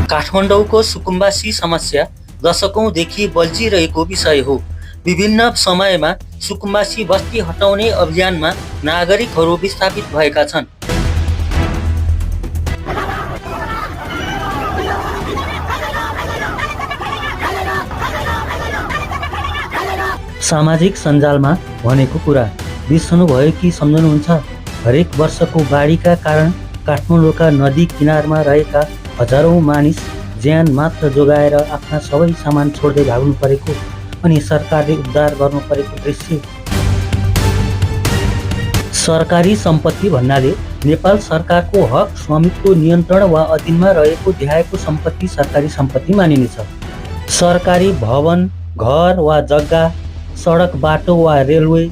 काठमाडौँको सुकुम्बासी समस्या दशकौंदेखि बल्झिरहेको विषय हो। विभिन्न समयमा सुकुम्बासी बस्ती हटाउने अभियानमा नागरिकहरू विस्थापित भएका छन्। सामाजिक सञ्जालमा भनेको कुरा बिर्सनुभयो कि सम्झनुहुन्छ? हरेक वर्षको बाढीका कारण काठमाडौँका नदी किनारमा रहेका हजारौं मानिस ज्यान मात्र जोगाएर आफ्ना सबै सामान छोड्दै भाग्नु परेको अनि सरकारले उद्धार गर्नु परेको दृश्य। सरकारी सम्पत्ति भन्नाले नेपाल सरकारको हक, स्वामित्व, नियन्त्रण वा अधीनमा रहेको देखाएको सम्पत्ति सरकारी सम्पत्ति मानिनेछ। सरकारी भवन, घर वा जग्गा, सडक, बाटो वा रेलवे,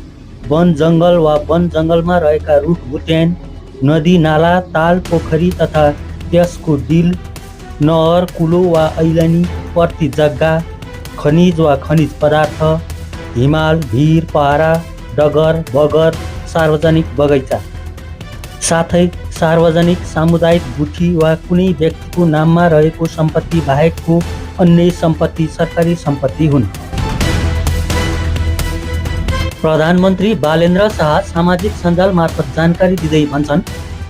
वन जङ्गल वा वन जङ्गलमा रहेका रुख बुट्यान, नदी नाला, ताल पोखरी तथा त्यसको डिल, नहर, कुलो वा ऐलानी पर्ती जग्गा, खनिज वा खनिज पदार्थ, हिमाल, भिर, पहरा, डगर, बगर, सार्वजनिक बगैँचा, साथै सार्वजनिक, सामुदायिक गुठी वा कुनै व्यक्तिको नाममा रहेको सम्पत्ति बाहेकको अन्य सम्पत्ति सरकारी सम्पत्ति हुन्। प्रधानमन्त्री बालेन्द्र शाह सामाजिक सञ्जाल मार्फत जानकारी दिँदै भन्छन्,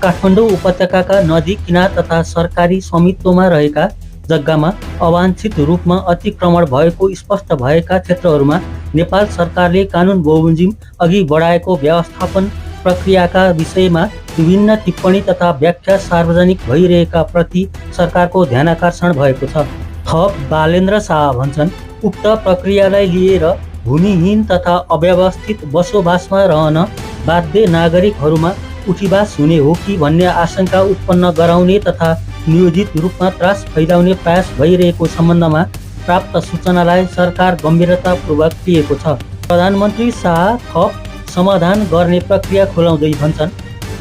काठमाडौँ उपत्यकाका नदी किनार तथा सरकारी स्वामित्वमा रहेका जग्गामा अवाञ्छित रूपमा अतिक्रमण भएको स्पष्ट भएका क्षेत्रहरूमा नेपाल सरकारले कानुन बमोजिम अघि बढाएको व्यवस्थापन प्रक्रियाका विषयमा विभिन्न टिप्पणी तथा व्याख्या सार्वजनिक भइरहेका प्रति सरकारको ध्यानाकर्षण भएको छ। थप बालेन्द्र शाह भन्छन्, उक्त प्रक्रियालाई लिएर भूमिहीन तथा अव्यवस्थित बसोबासमा रहन बाध्य नागरिकहरूमा उठीवास हुने हो कि भन्ने आशंका उत्पन्न गराउने तथा नियोजित रूपमा त्रास फैलाउने प्रयास भइरहेको सम्बन्धमा प्राप्त सूचनालाई सरकार गम्भीरतापूर्वक लिएको छ। प्रधानमन्त्री शाह थप समाधान गर्ने प्रक्रिया खुलाउँदै भन्छन्,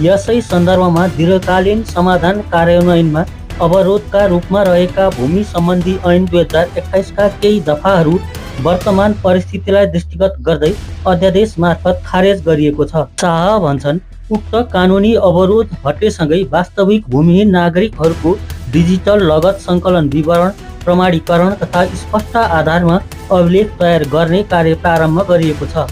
यसै सन्दर्भमा दीर्घकालीन समाधान कार्यान्वयनमा अवरोधका रूपमा रहेका भूमि सम्बन्धी ऐन 2021 का केही दफाहरू वर्तमान परिस्थितिलाई दृष्टिगत गर्दै अध्यादेश मार्फत खारेज गरिएको छ। शाह भन्छन्, उक्त कानुनी अवरोध हटेसँगै वास्तविक भूमिहीन नागरिकहरूको डिजिटल लगत सङ्कलन विवरण प्रमाणीकरण तथा स्पष्ट आधारमा अभिलेख तयार गर्ने कार्य प्रारम्भ गरिएको छ।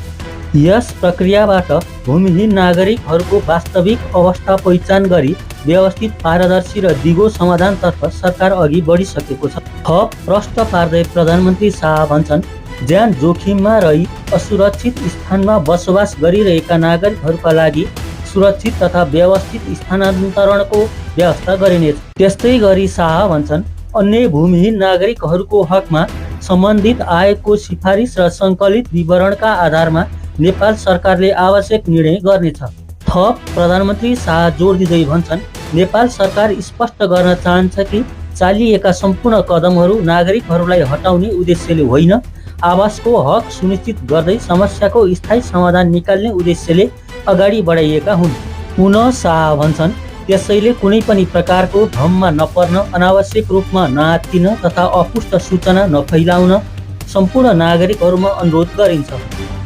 यस प्रक्रियाबाट भूमिहीन नागरिकहरूको वास्तविक अवस्था पहिचान गरी व्यवस्थित, पारदर्शी र दिगो समाधानतर्फ सरकार अघि बढिसकेको छ। थप प्रश्न पार्दै प्रधानमन्त्री शाह भन्छन्, ज्यान जोखिममा रही असुरक्षित स्थानमा बसोबास गरिरहेका नागरिकहरूका लागि सुरक्षित तथा व्यवस्थित स्थानान्तरणको व्यवस्था गरिनेछ। त्यस्तै गरी शाह भन्छन्, अन्य भूमिहीन नागरिकहरूको हकमा सम्बन्धित आएको सिफारिस र सङ्कलित विवरणका आधारमा नेपाल सरकारले आवश्यक निर्णय गर्नेछ। थप प्रधानमन्त्री शाह जोड दिँदै भन्छन्, नेपाल सरकार स्पष्ट गर्न चाहन्छ कि चालिएका सम्पूर्ण कदमहरू नागरिकहरूलाई हटाउने उद्देश्यले होइन, आवासको हक सुनिश्चित गर्दै समस्याको स्थायी समाधान निकाल्ने उद्देश्यले अगाडि बढाइएका हुन्। पुनः शाह भन्छन्, त्यसैले कुनै पनि प्रकारको भ्रममा नपर्न, अनावश्यक रूपमा नआत्तिन तथा अपुष्ट सूचना नफैलाउन सम्पूर्ण नागरिकहरूमा अनुरोध गरिन्छ।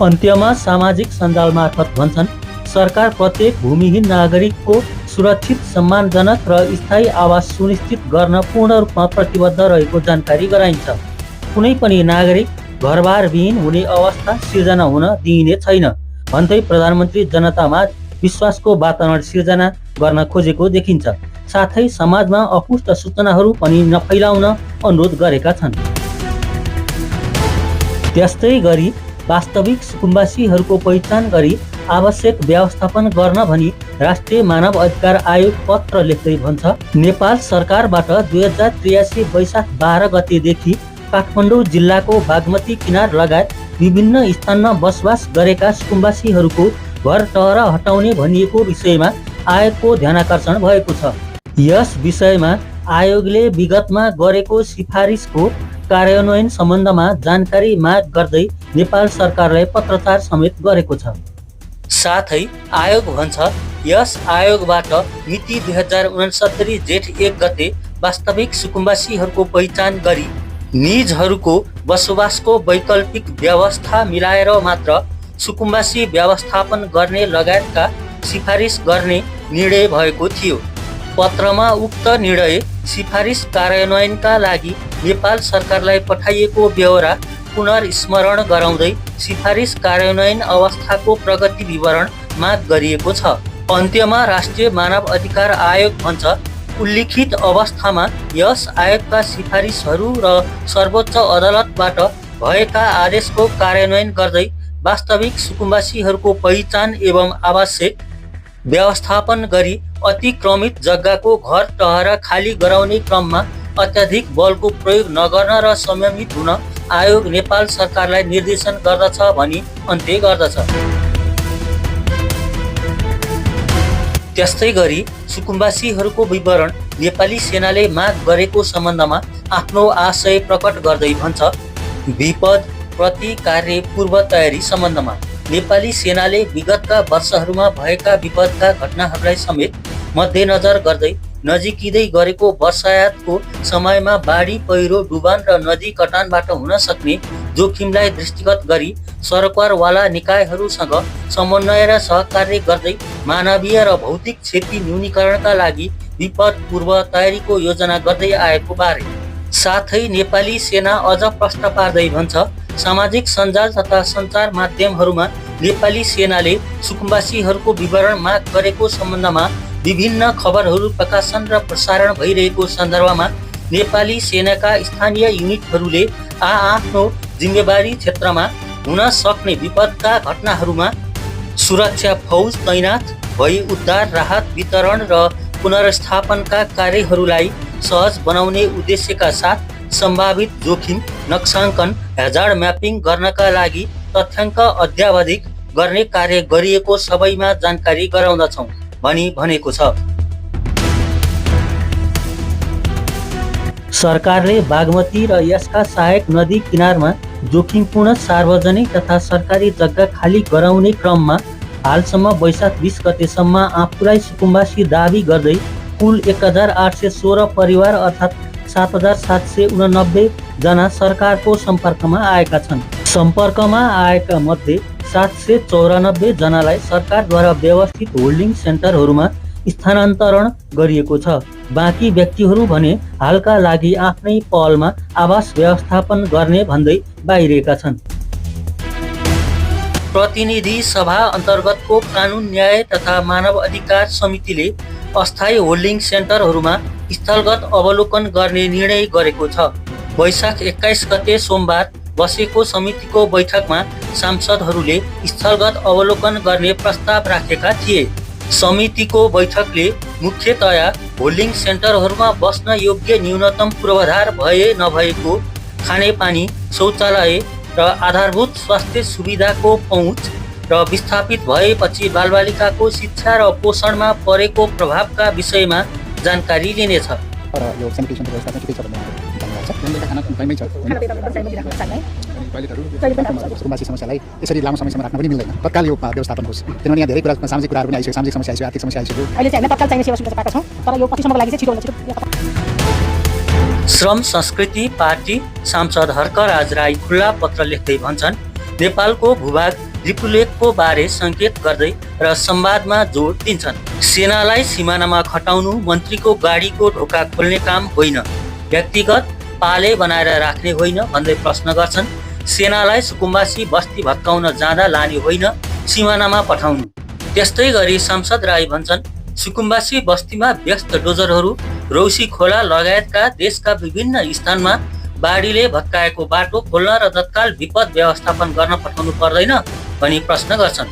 अन्त्यमा सामाजिक सञ्जाल मार्फत भन्छन्, सरकार प्रत्येक भूमिहीन नागरिकको सुरक्षित, सम्मानजनक र स्थायी आवास सुनिश्चित गर्न पूर्ण रूपमा प्रतिबद्ध रहेको जानकारी गराइन्छ। कुनै पनि नागरिक घरबारविहीन हुने अवस्था सिर्जना हुन दिइने छैन भन्दै प्रधानमन्त्री जनतामा विश्वासको वातावरण सिर्जना गर्न खोजेको देखिन्छ। साथै समाजमा अपुष्ट सूचनाहरू पनि नफैलाउन अनुरोध गरेका छन्। त्यस्तै गरी वास्तविक सुकुम्बासीहरूको पहिचान गरी आवश्यक व्यवस्थापन गर्न भनी राष्ट्रिय मानव अधिकार आयोग पत्र लेख्दै भन्छ, नेपाल सरकारबाट 2083 वैशाख 12 गतेदेखि काठमाडौँ जिल्लाको बागमती किनार लगायत विभिन्न स्थानमा बसोबास गरेका सुकुम्बासीहरूको घर टहरा हटाउने भनिएको विषयमा आयोगको ध्यानाकर्षण भएको छ। यस विषयमा आयोगले विगतमा गरेको सिफारिसको कार्यान्वयन सम्बन्धमा जानकारी माग गर्दै नेपाल सरकारलाई पत्रचार समेत गरेको छ। साथै आयोग भन्छ, यस आयोगबाट मिति 2069 जेठ 1 गते वास्तविक सुकुम्बासीहरूको पहिचान गरी निजहरूको बसोबासको वैकल्पिक व्यवस्था मिलाएर मात्र सुकुम्बासी व्यवस्थापन गर्ने लगायतका सिफारिस गर्ने निर्णय भएको थियो। पत्रमा उक्त निर्णय सिफारिस कार्यान्वयनका लागि नेपाल सरकारलाई पठाइएको ब्यौरा पुनर्स्मरण गराउँदै सिफारिस कार्यान्वयन अवस्थाको प्रगति विवरण माग गरिएको छ। अन्त्यमा राष्ट्रिय मानव अधिकार आयोग भन्छ, उल्लिखित अवस्थामा यस आयोगका सिफारिसहरू र सर्वोच्च अदालतबाट भएका आदेशको कार्यान्वयन गर्दै वास्तविक सुकुम्बासीहरूको पहिचान एवं आवश्यक व्यवस्थापन गरी अतिक्रमित जग्गाको घर टहरा खाली गराउने क्रममा अत्याधिक बलको प्रयोग नगर्न र संयमित हुन आयोग नेपाल सरकारलाई निर्देशन गर्दछ भनी अन्त्य गर्दछ। त्यस्तै गरी सुकुम्बासीहरूको विवरण नेपाली सेनाले माग गरेको सम्बन्धमा आफ्नो आशय प्रकट गर्दै भन्छ, विपद प्रति कार्य पूर्व तयारी सम्बन्धमा नेपाली सेनाले विगतका वर्षहरूमा भएका विपदका घटनाहरूलाई समेत मध्यनजर गर्दै नजिकिँदै गरेको वर्षायातको समयमा बाढी, पहिरो, डुबान र नदी कटानबाट हुन सक्ने जोखिमलाई दृष्टिगत गरी सरकारवाला निकायहरूसँग समन्वय र सहकार्य गर्दै मानवीय र भौतिक क्षति न्यूनीकरणका लागि विपद पूर्व तयारीको योजना गर्दै आएको बारे साथै नेपाली सेना अझ प्रश्न पार्दै भन्छ, सामाजिक सञ्जाल तथा सञ्चार माध्यमहरूमा नेपाली सेनाले सुकुम्बासीहरूको विवरण माग गरेको सम्बन्धमा विभिन्न खबरहरू प्रकाशन र प्रसारण भइरहेको सन्दर्भमा नेपाली सेनाका स्थानीय युनिटहरूले आफ्नो जिम्मेवारी क्षेत्रमा हुन सक्ने विपदका घटनाहरूमा सुरक्षा फौज तैनाथ भई उद्धार, राहत वितरण र पुनर्स्थापनका कार्यहरूलाई सहज बनाउने उद्देश्यका साथ सम्भावित जोखिम नक्साङ्कन, हेजार्ड म्यापिङ गर्नका लागि तथ्याङ्क अद्यावधिक गर्ने कार्य गरिएको सबैमा जानकारी गराउँदछौँ भनी भनेको छ। सरकारले बागमती र यसका सहायक नदी किनारमा जोखिमपूर्ण सार्वजनिक तथा सरकारी जग्गा खाली गराउने क्रममा हालसम्म वैशाख 20 गतेसम्म आफूलाई सुकुम्बासी दाबी गर्दै कुल 1816 परिवार अर्थात् 7789 जना सरकारको सम्पर्कमा आएका छन्। सम्पर्कमा आएका मध्ये 794 जनालाई सरकारद्वारा व्यवस्थित होल्डिङ सेन्टरहरूमा स्थानान्तरण गरिएको छ। बाँकी व्यक्तिहरू भने हालका लागि आफ्नै पहलमा आवास व्यवस्थापन गर्ने भन्दै बाहिरिएका छन्। प्रतिनिधि सभा अन्तर्गतको कानुन न्याय तथा मानव अधिकार समितिले अस्थायी होल्डिङ सेन्टरहरूमा स्थलगत अवलोकन गर्ने निर्णय गरेको छ। वैशाख 21 गते सोमबार बसेको समितिको बैठकमा सांसदहरूले स्थलगत अवलोकन गर्ने प्रस्ताव राखेका थिए। समितिको बैठकले मुख्यतया होल्डिङ सेन्टरहरूमा बस्न योग्य न्यूनतम पूर्वाधार भए नभएको खानेपानी, शौचालय र आधारभूत स्वास्थ्य सुविधाको पहुँच र विस्थापित भएपछि बालबालिकाको शिक्षा र पोषणमा परेको प्रभावका विषयमा जानकारी लिनेछ। सुकुम्बासी समस्यालाई यसरी लामो समयसम्म राख्न पनि मिल्दैन। तत्काल यो व्यवस्थापन होस्, किनभने यहाँ धेरै कुरा सामाजिक कुराहरू पनि आइसक्यो, सामाजिक समस्या आइसक्यो, आर्थिक समस्या आइसक्यो। अहिले चाहिँ हामीले तत्काल चाहिने सेवा सुविधा पाएका छौँ, तर यो कतिसम्मको लागि चाहिँ छिटो। श्रम संस्कृति पार्टी सांसद हर्कराज राई खुल्ला पत्र लेख्दै भन्छन्, नेपालको भूभाग लिपुलेखको बारे सङ्केत गर्दै र संवादमा जोड दिन्छन्। सेनालाई सिमानामा खटाउनु मन्त्रीको गाडीको ढोका खोल्ने काम होइन, व्यक्तिगत पाले बनाएर राख्ने होइन भन्दै प्रश्न गर्छन्। सेनालाई सुकुम्बासी बस्ती भत्काउन जाँदा लाने होइन, सिमानामा पठाउनु। त्यस्तै गरी सांसद राई भन्छन्, सुकुम्बासी बस्तीमा व्यस्त डोजरहरू रौसी खोला लगायतका देशका विभिन्न स्थानमा बाढीले भत्काएको बाटो खोल्न र तत्काल विपद व्यवस्थापन गर्न पठाउनु पर्दैन भनी प्रश्न गर्छन्।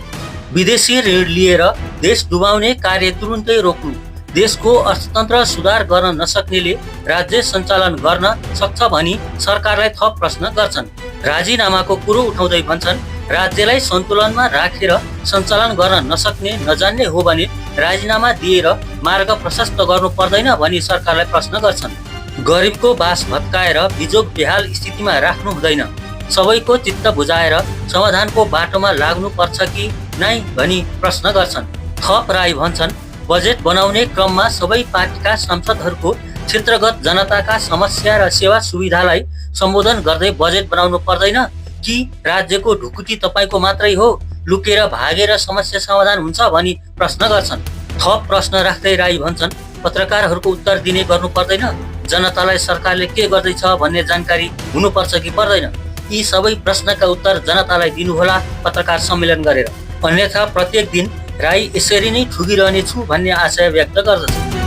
विदेशी ऋण लिएर देश डुबाउने कार्य तुरुन्तै रोक्नु, देशको अर्थतन्त्र सुधार गर्न नसक्नेले राज्य सञ्चालन गर्न सक्छ भनी सरकारलाई थप प्रश्न गर्छन्। राजीनामाको कुरो उठाउँदै भन्छन्, राज्यलाई सन्तुलनमा राखेर सञ्चालन गर्न नसक्ने नजान्ने हो भने राजीनामा दिएर मार्ग प्रशस्त गर्नु पर्दैन भनी सरकारलाई प्रश्न गर्छन्। गरिबको बास भत्काएर बिजोग बेहाल स्थितिमा राख्नु हुँदैन, सबैको चित्त बुझाएर समाधानको बाटोमा लाग्नु पर्छ कि नै भनी प्रश्न गर्छन्। थप राई भन्छन्, बजेट बनाउने क्रममा सबै पार्टीका सांसदहरूको क्षेत्रगत जनताका समस्या र सेवा सुविधालाई सम्बोधन गर्दै बजेट बनाउनु पर्दैन कि राज्यको ढुकुटी तपाईँको मात्रै हो, लुकेर भागेर समस्या समाधान हुन्छ भनी प्रश्न गर्छन्। थप प्रश्न राख्दै राई भन्छन्, पत्रकारहरूको उत्तर दिने गर्नु पर्दैन? जनतालाई सरकारले के गर्दैछ भन्ने जानकारी हुनुपर्छ कि पर्दैन? यी सबै प्रश्नका उत्तर जनतालाई दिनुहोला पत्रकार सम्मेलन गरेर, अन्यथा प्रत्येक दिन राई यसरी नै ठुगिरहनेछु भन्ने आशय व्यक्त गर्दछ।